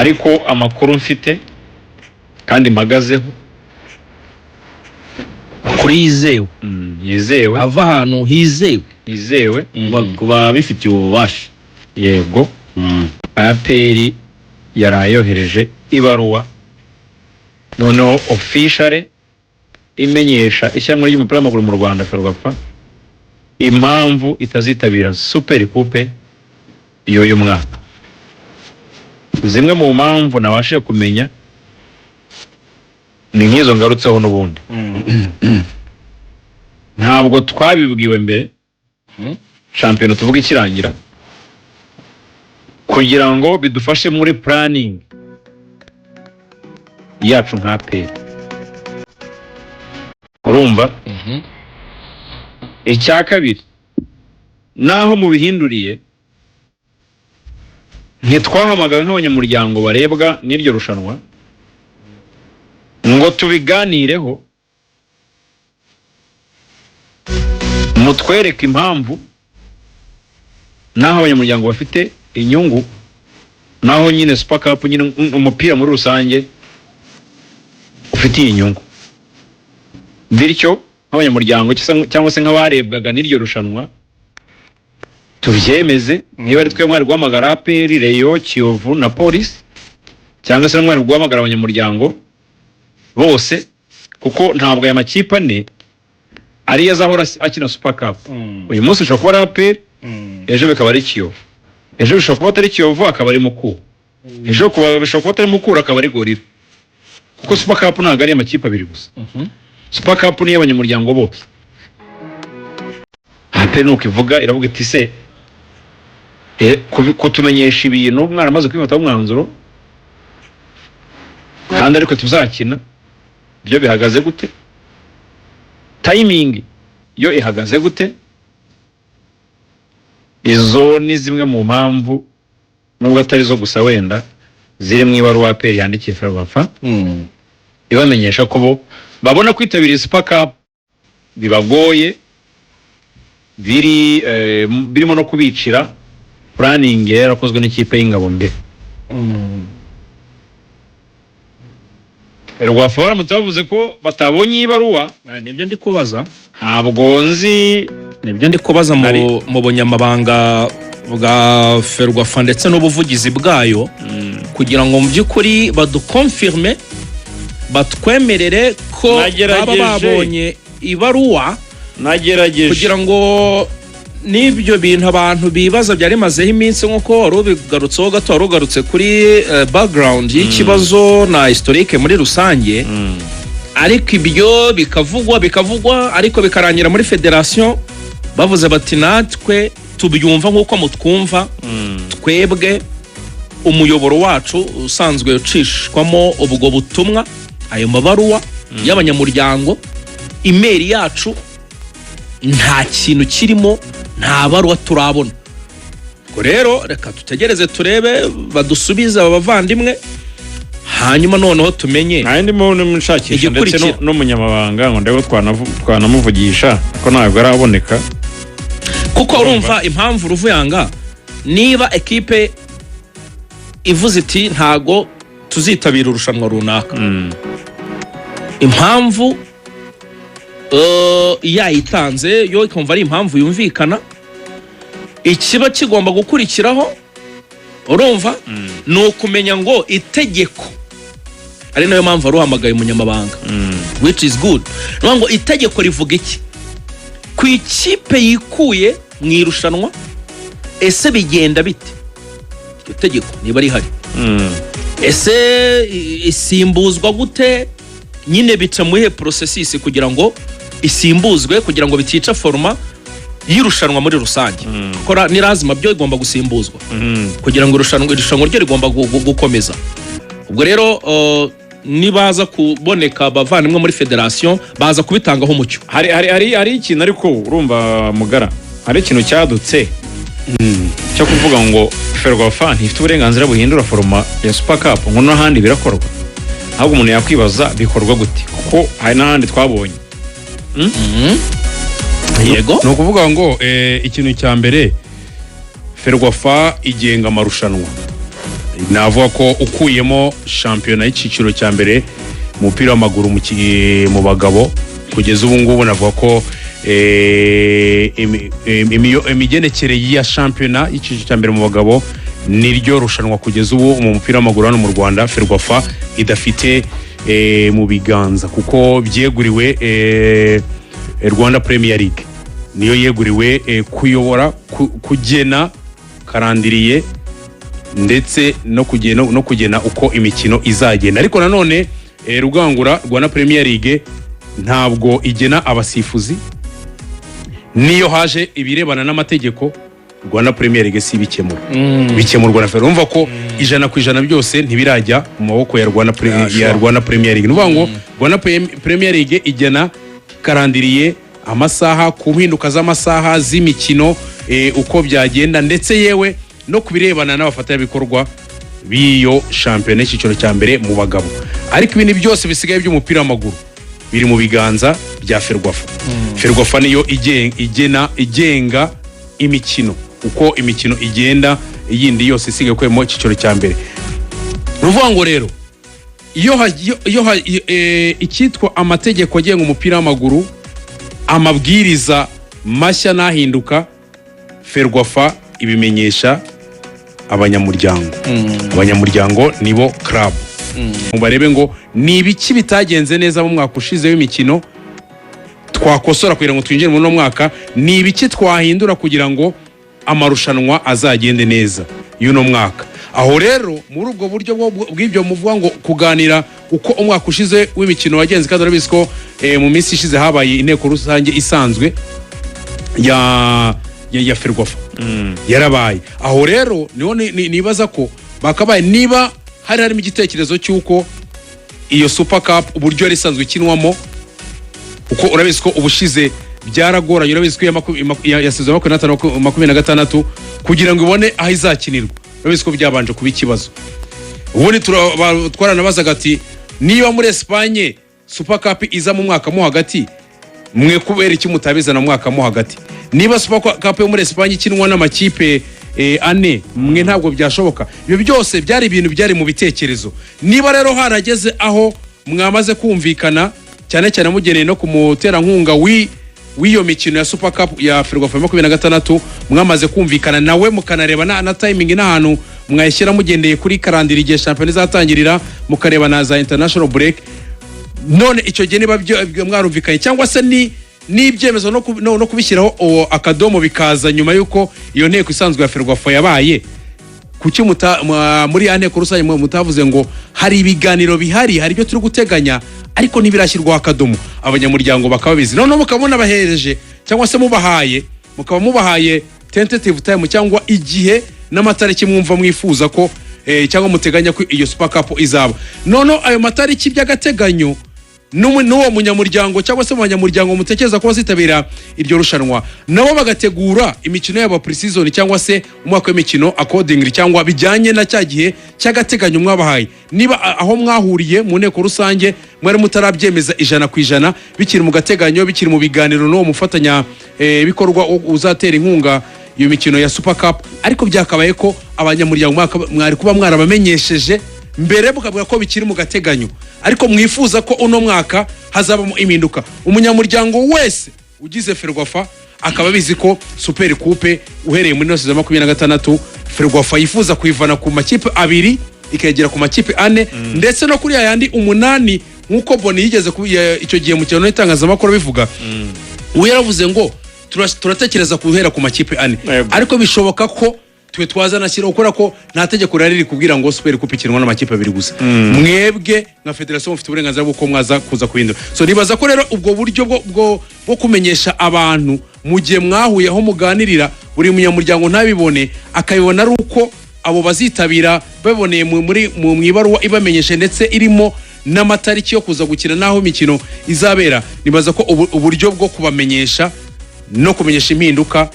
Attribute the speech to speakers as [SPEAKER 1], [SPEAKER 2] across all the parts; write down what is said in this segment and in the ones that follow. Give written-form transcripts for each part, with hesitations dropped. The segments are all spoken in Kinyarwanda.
[SPEAKER 1] Ariko amakuru mfite kandi mpagazeho
[SPEAKER 2] Kuri yizewe.
[SPEAKER 1] Yizewe.
[SPEAKER 2] Ava ahantu hizewe.
[SPEAKER 1] Yizewe.
[SPEAKER 2] Ku babifitiye ububasha.
[SPEAKER 1] Yego. APR yaraye yohereje ibaruwa noneho officially imenyesha ishyirahamwe ry'umupira w'amaguru mu Rwanda, FERWAFA, impamvu itazitabira Super Coupe y'uyu mwaka. Zimwe mu mpamvu nabashije kumenya ni nk'izo ngarutseho n'ubundi. Ntabwo twabibwiwe mbere shampiyona tuvuga ikirangira, kugira ngo bidufashe muri planning yacu nka APR. Urumva, icya kabiri, naho mubihinduriye, ntitwahamagawe nk'abanyamuryango barebwa n'iryo rushanwa ngo tubiganireho, mutwereke impamvu n'aho abanyamuryango bafite inyungu, naho nyine Super Cup nyine umupira muri rusange ufitiye inyungu. Bityo nk'abanyamuryango cyangwa se nk'abarebwaga n'iryo rushanwa tubyemeze, niba ari twe mwari guhamagara APR, Rayon, Kiyovu na Polisi, cyangwa se mwari guhamagara abanyamuryango bose, kuko ntabwo aya makipe ane ariyo azahora akina Super Cup. Uyu munsi ushobora kuba ari APR, ejo bikaba ari Kiyovu, ejo bishobora kuba atari Kiyovu akaba ari Mukura, ejo kuba bishobora kuba atari Mukura akaba ari Gorilla, kuko Super Cup ntabwo ari amakipe abiri gusa. Super Cup ni iy'abanyamuryango bose. APR nuko ivuga, iravuga iti: "Se kutumenyesha ibintu mwaramaze kwifataho umwanzuro kandi ariko tuzakina, byo bihagaze gute? Timing yo ihagaze gute?" Izo ni zimwe mu mpamvu, nubwo atari zo gusa wenda, ziri mu ibaruwa APR yandikiye FERWAFA ibamenyesha ko bo babona kwitabira Super Cup bibagoye, birimo no kubicira planning yarakozwe n'ikipe y'ingabo mbere. FERWAFA baramutse bavuze ko batabonye iyi baruwa,
[SPEAKER 2] Nibyo ndi kubaza.
[SPEAKER 1] Ntabwo nzi.
[SPEAKER 2] Nibyo ndi kubaza mu mu bunyamabanga bwa FERWAFA ndetse n'ubuvugizi bwayo, kugira ngo mu by'ukuri baduconfirme, batwemerere ko baba
[SPEAKER 1] Nagerageje.
[SPEAKER 2] babonye ibaruwa,
[SPEAKER 1] Nagerageje.
[SPEAKER 2] kugira ngo n'ibyo bintu abantu bibaza byari bimazeho iminsi, nk'uko wari ubigarutseho gato, wari ugarutse kuri background y'ikibazo na historique muri rusange. Ariko ibyo bikavugwa bikavugwa, ariko bikarangira muri federasiyo bavuze bati: "Natwe tubyumva nk'uko mutwumva. Twebwe umuyoboro wacu usanzwe ucishwamo ubwo butumwa, ayo mabaruwa y'abanyamuryango, email yacu nta kintu kirimo, nta baruwa turabona." Ubwo rero reka dutegereze turebe badusubize aba bavandimwe, hanyuma noneho tumenye
[SPEAKER 1] Nta ndimo nshakisha ndetse
[SPEAKER 2] igikurikira.
[SPEAKER 1] n'umunyamabanga ngo ndebe ko twanamuvugisha, ko ntabwo araboneka.
[SPEAKER 2] Kuko urumva impamvu, Ruvuyanga, niba ekipe ivuze iti: "Ntago tuzitabira irushanwa runaka," impamvu yayitanze yo ikumva ari impamvu yumvikana, ikiba kigomba gukurikiraho, urumva, ni ukumenya ngo itegeko, ari nayo mpamvu wari uhamagaye umunyamabanga, which is good, ni ukuvuga ngo itegeko rivuga iki ku ikipe yikuye mu irushanwa? Ese bigenda bite? Iryo tegeko niba rihari, ese isimbuzwa gute nyine? Bica muri processus kugira ngo isimbuzwe, kugira ngo bitica format y'irushanwa muri rusange? Kuko ni lazima, byo igomba gusimbuzwa kugira ngo irushanwa ryo rigomba gukomeza. Ubwo rero nibaza kuboneka abavandimwe muri federasiyo, baza kubitangaho umucyo.
[SPEAKER 1] Hari ikintu, ariko urumva Mugara, hari ikintu cyadutse cyo kuvuga ngo FERWAFA ntifite uburenganzira buhindura format ya Super Cup, ngo n'ahandi birakorwa. Ahubwo umuntu yakwibaza bikorwa gute, kuko hari n'ahandi twabonye.
[SPEAKER 2] Yego.
[SPEAKER 3] Ni ukuvuga ngo ikintu cya mbere, FERWAFA igenga amarushanwa. Navuga ko ukuyemo shampiyona y'icyiciro cya mbere mu mupira w'amaguru mu bagabo, kugeza ubu ngubu navuga ko imigendekere ya shampiyona y'icyiciro cya mbere mu bagabo niryo rushanwa kugeza ubu mu mupira w'amaguru hano mu Rwanda Ferwafa idafite mu biganza, kuko byeguriwe Rwanda Premier League. Niyo yeguriwe kuyobora, kugena calendrier ndetse no kugena uko imikino izagenda. Ariko nanone Rugangura, Rwanda Premier League ntabwo igena abasifuzi. Niyo haje ibirebana n'amategeko, Rwanda Premier League si ibikemura, bikemurwa na Ferwafa. Urumva ko 100% byose ntibirajya mu maboko ya Rwanda Premier League. Ni ukuvuga ngo Rwanda Premier League igena calendrier, amasaha, ku mpinduka z'amasaha z'imikino, uko byagenda, ndetse yewe no ku birebana n'abafatanyabikorwa b'iyo shampiyona y'icyiciro cya mbere mu bagabo. Ariko ibintu byose bisigaye by'umupira w'amaguru biri mu biganza bya Ferwafa. Ferwafa niyo igena, igenga imikino, uko imikino igenda yindi yose isigaye mu icyiciro cya mbere. Ni ukuvuga ngo rero iyo icyitwa amategeko agenga umupira w'amaguru, amabwiriza mashya n'ahinduka, Ferwafa ibimenyesha abanyamuryango. Abanyamuryango nibo club. Barebe ngo ni ibiki bitagenze neza mu mwaka ushize w'imikino twakosora kugira ngo twinjire muri uno mwaka, ni ibiki twahindura kugira ngo amarushanwa azagende neza y'uno mwaka. Aho rero muri ubwo buryo bw'ibyo muvuga ngo kuganira uko umwaka ushize w'imikino wagenze, kandi urabizi ko mu minsi ishize habaye inteko rusange isanzwe ya Ferwafa yarabaye. Aho rero niho nibaza ko bakabaye, niba hari harimo igitekerezo cy'uko iyo Super Cup uburyo yari isanzwe ikinwamo, kuko urabizi ko ubushize byaragoranye. Urabizi ko iya saison ya 25 26 kugira ngo ibone aho izakinirwa, urabizi ko byabanje kuba ikibazo. Ubundi twaranabazaga ati: "Niba muri Espagne Super Cup iza mu mwaka mo hagati, mwe kubera iki mutabizana mu mwaka mo hagati? Niba Super Cup yo muri Espagne ikinwa n'amakipe ane, mwe ntabwo byashoboka?" Ibyo byose byari ibintu byari mu bitekerezo. Niba rero harageze aho mwamaze kumvikana, cyane cyane mugeneye no ku muterankunga w'iyo mikino ya Super Cup ya Ferwafa 26, mwamaze kumvikana nawe, mukanareba na timing n'ahantu mwayishyira mugendeye kuri calendrier, igihe shampiyona izatangirira, mukareba na za international break, none icyo gihe niba byo mwarumvikanye, cyangwa se ni n'ibyemezo no kubishyiraho uwo akadomo bikaza nyuma y'uko iyo nteko isanzwe ya Ferwafa yabaye, kuki muri ya nteko rusange mutavuze ngo hari ibiganiro bihari, hari ibyo turi guteganya ariko ntibirashyirwaho akadomo, abanyamuryango bakaba babizi, noneho mukaba munabahereje cyangwa se mubahaye, mukaba mubahaye tentative time cyangwa igihe n'amatariki mwumva mwifuza ko cyangwa muteganya ko iyo Super Cup izaba, noneho ayo matariki by'agateganyo n'uwo munyamuryango cyangwa se mu banyamuryango mutekereza ko bazitabira iryo rushanwa, nabo bagategura imikino yabo pre-season cyangwa se umwaka w'imikino accordingly, cyangwa bijyanye na cya gihe cy'agateganyo mwabahaye? Niba aho mwahuriye mu nteko rusange mwari mutarabyemeza 100%, bikiri mu gateganyo, bikiri mu biganiro n'uwo mufatanya bikorwa uzatera inkunga iyo mikino ya Super Cup, ariko byakabaye ko abanyamuryango mwari kuba mwarabamenyesheje mbere, mukavuga ko bikiri mu gateganyo ariko mwifuza ko uno mwaka hazabamo impinduka, umunyamuryango wese ugize Ferwafa akaba abizi ko Super Coupe uhereye muri saison 26 Ferwafa yifuza kuyivana ku makipe abiri ikagera ku makipe ane, ndetse no kuri yayandi umunani, nk'uko Boni yigeze icyo gihe mu kiganiro n'itangazamakuru bivuga. We yaravuze ngo turatekereza guhera ku makipe ane, ariko bishoboka ko twe twazanashyira, kubera ko nta tegeko rihari rikubwira ngo Super Coupe ikinwa n'amakipe abiri gusa. Mwebwe nka federasiyo mufite uburenganzira bw'uko mwaza kuza kuhindura. So nibaza ko rero ubwo buryo bwo kumenyesha abantu mu gihe mwahuye, aho muganirira, buri munyamuryango ntabibone, akabibona ari uko abo bazitabira baboneye mu ibaruwa ibamenyesha, ndetse irimo n'amatariki yo kuza gukina n'aho imikino izabera, nibaza ko uburyo bwo kubamenyesha no kumenyesha impinduka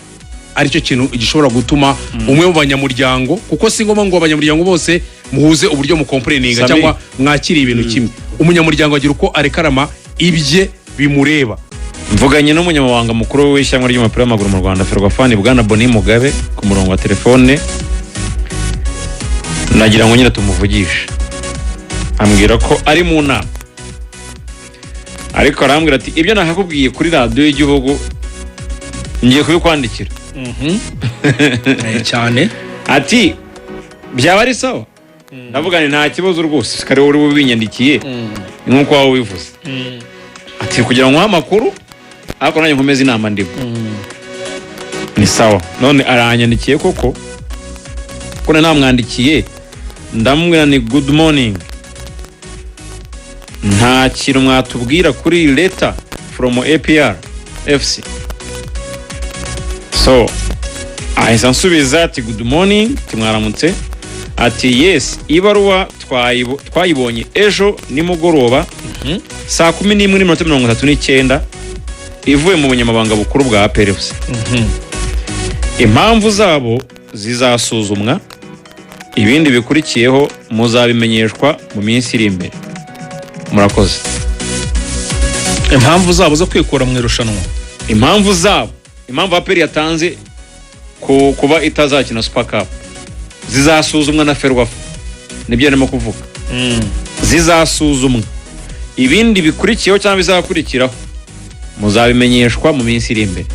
[SPEAKER 3] aricyo kintu gishobora gutuma umwe mu banyamuryango, kuko si ngombwa ngo abanyamuryango bose muhuze uburyo mucomplaininga
[SPEAKER 1] Sami.
[SPEAKER 3] cyangwa mwakiriye ibintu kimwe. Umunyamuryango agira uko arekarama ibye bimureba.
[SPEAKER 1] Mvuganye n'umunyamabanga mukuru w'ishyirahamwe ry'umupira w'amaguru mu Rwanda, Ferwafa, ni bwana Boni Mugabe, ku murongo wa telefone. Nagira ngo nyine tumuvugishe. Ambwira ko ari mu nama, ariko arambwira ati: "Ibyo nakakubwiye kuri radiyo y'igihugu ngiye kubikwandikira."
[SPEAKER 2] Cyane.
[SPEAKER 1] Ati: "Byaba ari sawa." Ndavuga nti: "Nta kibazo rwose, kare uri bubinyandikiye ni nk'uko waba ubivuze." Ati: "Kugira ngo nguhe amakuru, ariko nanjye nkomeze inama ndimo." Ni sawa. None aranyandikiye koko, ko nari namwandikiye, ndamubwira ni: "Good morning, nta kintu mwatubwira kuri letter from APR FC?" So ahise ansubiza ati: "Good morning," ati: "Mwaramutse." Ati: "Yes, ibaruwa twayibonye ejo nimugoroba saa 11:39, ivuye mu bunyamabanga bukuru bwa APR FC. Impamvu zabo zizasuzumwa, ibindi bikurikiyeho muzabimenyeshwa mu minsi iri imbere. Murakoze."
[SPEAKER 2] Impamvu zabo zo kwikura mu irushanwa?
[SPEAKER 1] Impamvu zabo, impamvu APR yatanze ku kuba itazakina Super Cup zizasuzumwa na FERWAFA, nibyo arimo kuvuga. Zizasuzumwa, ibindi bikurikiyeho cyangwa bizakurikiraho muzabimenyeshwa mu minsi iri imbere.